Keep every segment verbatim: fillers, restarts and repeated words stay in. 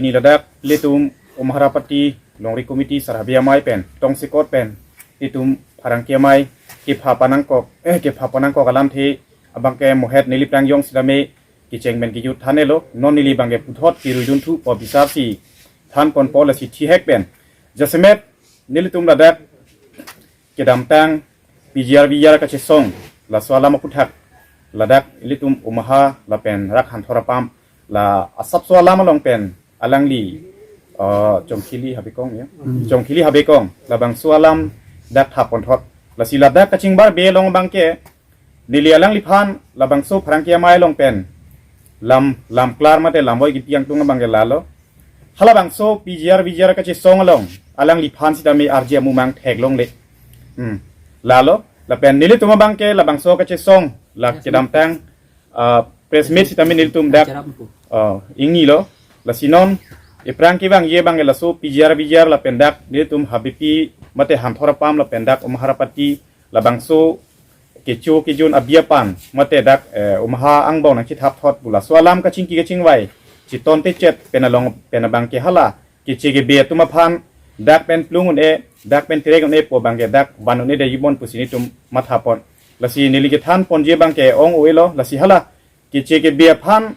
Ni ladak ilitum Umharapati Longri Committee Sar Habe Amei pen tongsekot pen ilitum pherangke amei kepha panangkok, eh, kepha panangkok alamthe abangke mohet neli prangyong sitame kecheng pen kejut thanlo. Non neli abangke puthot keruidun thu pu bisar si than ponpo, lasi thihek pen jasemet nelitum ladak kedamtang P G R V G R kachesong laso alam aputhak ladak ilitum Umha lapen rak Hanthor Apam la asapso alam along pen alangli, uh, Chongkhili Habekong, ya. Hmm. Chongkhili Habekong labangso alam dak tha ponthot. Lasi ladak kachingbarbe along abangke neli alangliphan labangso pherangke amei along pen lam, lam klar mate lam voi kipi angtung abangke lalo. Halabangso P G R V G R kachesong along alangliphan sitame arje amumang theklongle. Hmm. Lalo, lapen nelitum abangke labangso kachesong la kedamtang, ah, press meet sitame nelitum dak, ah, ingnilo. Lasi non ephrang kevangji abangke laso P G R V G R lapen dak nelitum Habipi mate Hanthor Apam lapen dak Umharapati labangso kecho kejun abi aphan mate dak, eh, Umha angbong nangchethap thot pu laso alam kachingki kachingvai chiton techet pen along pen abangke hala keche kebe atum aphan dak pen plung un-e, dak pen terek un-e pu abangke dak van un-e de jibon pusi nelitum matha pon. Lasi neli kethan ponji abangke ong-elo, lasi hala keche kebe aphan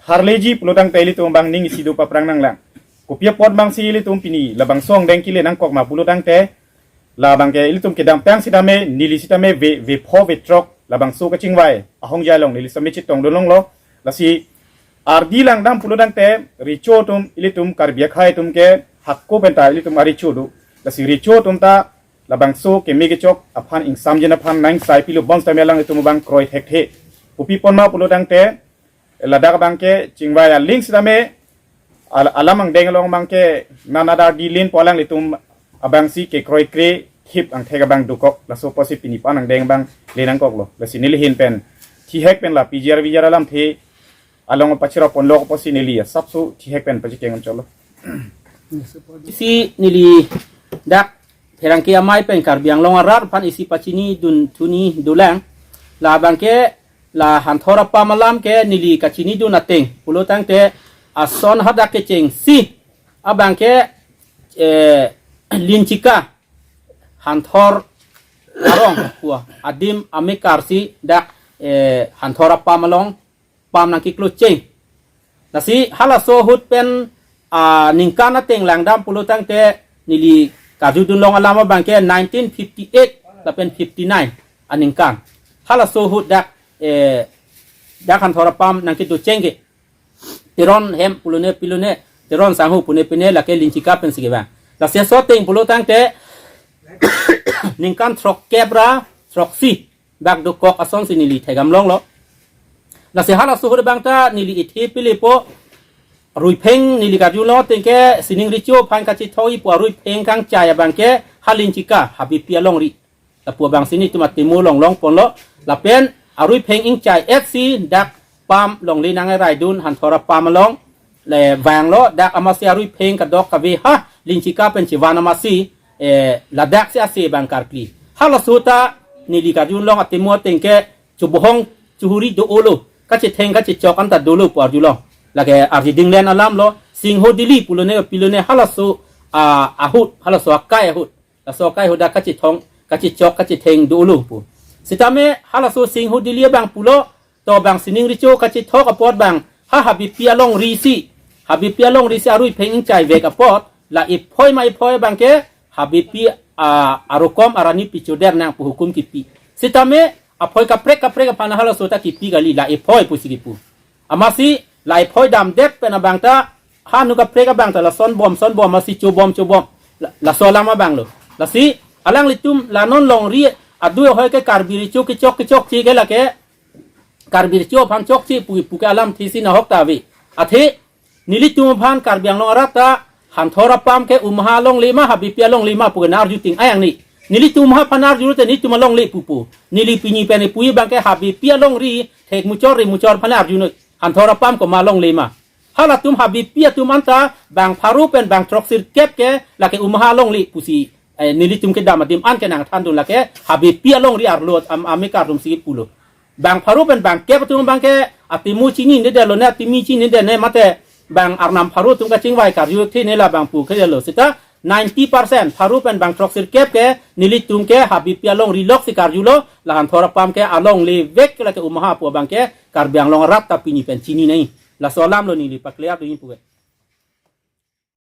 tharleji pulotangte ilitum abang ning isi do paprang nanglang. Kopi apot abangsi ilitum pini labangso angdeng kele nangkok ma pulotangte, labangke ilitum kedamtang sitame, neli sitame ve, vepho vethrok labangso kachingvai ahongjai along neli sitame chetongdun longlo. Lasi ardi langdam pulotangte recho atum, ilitum Karbi akhei atum ke hako penta ilitum arecho do. Lasi recho atum ta labangso keme kechok aphan ingsamjin aphan nang sai pilo, bonsitame alanglitum abang kroi thekthe. Kopi pon ma pulotangte ladak abangke chingvai aling sitame al-, alam angdeng along abangke nanadar dilin pu alanglitum abangsi kekroikre thip angthek abang dokok, laso apotsi pini pen angdeng abang le nangkoklo. Lasi neli ahin pen thihek pen la P G R V G R alamthe along pachirap ponlok apotsi neli asapso thihek pen pachikeng cholo. Si neli dak pherangke amei pen Karbi Anglong arat aphan isi pachinidun thuni dolang. Labangke la Hanthor Apam alam ke neli kachinidun ateng pulotangte ason hadak kechengsi abangke, eh, Linchika Hanthor arong pu adim amekar si dak, eh, Hanthor Apam along pam nangkeklo cheng. Lasi halaso ahut pen, ah, ningkan ateng langdam pulotangte neli karjudun long alam abangke nineteen fifty-eight lapen fifty-nine aningkan. Halaso ahut dak, eh, dak Hanthor Apam nangkedo cheng ke. Teron hem pulone pilone, Teron sanghu pune pine lake Linchika pensi kevang. Lasi laso ateng pulotangte ningkan throkkep ra throksi bak dokok asonsi neli thekdam longlo. Lasi halaso ahut abang ta neli ithi pilipo aruipheng neli karjulong ateng ke sining recho aphan kachethoi pu aruipheng kangchai abangke ha Linchika Habipi alongri. Lapu abangsi nelitum atimu longlong ponlo. Lapen aruipheng ingchai-et si dak pam longle nangraidun Hanthor Apam along le vanglo, dak amatsi aruipheng kadokave ha Linchika pen chevan amatsi, eh, ladak si ase abang karkli. Halaso ta neli karjulong atimu ateng ke chubohong chuhuri do-olo, kachetheng kachechok anta dolo pu arjulong. Lake arjidinglen alamlo, singho dili pulone pilone halaso, ah, ahut, halaso akai ahut. Laso akai ahut dak kachethong, kachechok, kachetheng dolo pu. Sitame halaso singho dili abang pulo, to abang sining recho kachethok apot abang ha Habipi alongri si, Habipi alongri si aruipheng ingchai vek apot, la iphoi ma iphoi abangke Habipi, ah, arokom arani pichoder nang pu hukum kipi. Sitame aphoi kaprek kaprek aphan halaso ta kipi kali, la iphoi pusi kipu. Amatsi la iphoi damdet pen abang ta ha nu kaprek abang ta lason bom son bom amatsi chobom chobom. La, laso alam abanglo. Lasi alanglitum la non longri adu ahoi ke Karbi recho kechok kechokche ke lake Karbi recho aphan chokche pu, pu ke alamthe si nahok ta ave. Athe nelitum aphan Karbi Anglong arat ta Hanthor Apam ke Umha alongle ma Habipi alongle ma pu ke nang-arju ting ayang ni. Nelitum Umha aphan arjulote nelitum alongle pupo. Neli pini pen ipui abangke Habipi alongri thekmuchor remuchor aphan arjunoi. Hanthor Apam komat alongle ma. Halatum Habipi atum anta bang pharo pen bang throksirkep ke lake Umha alongle pusi, eh, nelitum kedam adim an ke nangthandun, lake Habipi alongri arlo am, amekar atumsi pulo. Bang pharo pen bang kep atum abangke atimu chinine detlo ne, atimi chinine det ne mate Bang arnam pharo atum kachingvai karju thene la bang pu khelo sita ninety percent pharo pen bang throksirkep ke nelitum ke habipi alongri lok si karjulo, lahan thor apam ke alongle vek lake umaha pu abang ke Karbi Anglong arat ta pini pen chini nai. Laso alam lo neli pa-clear dun pu ke.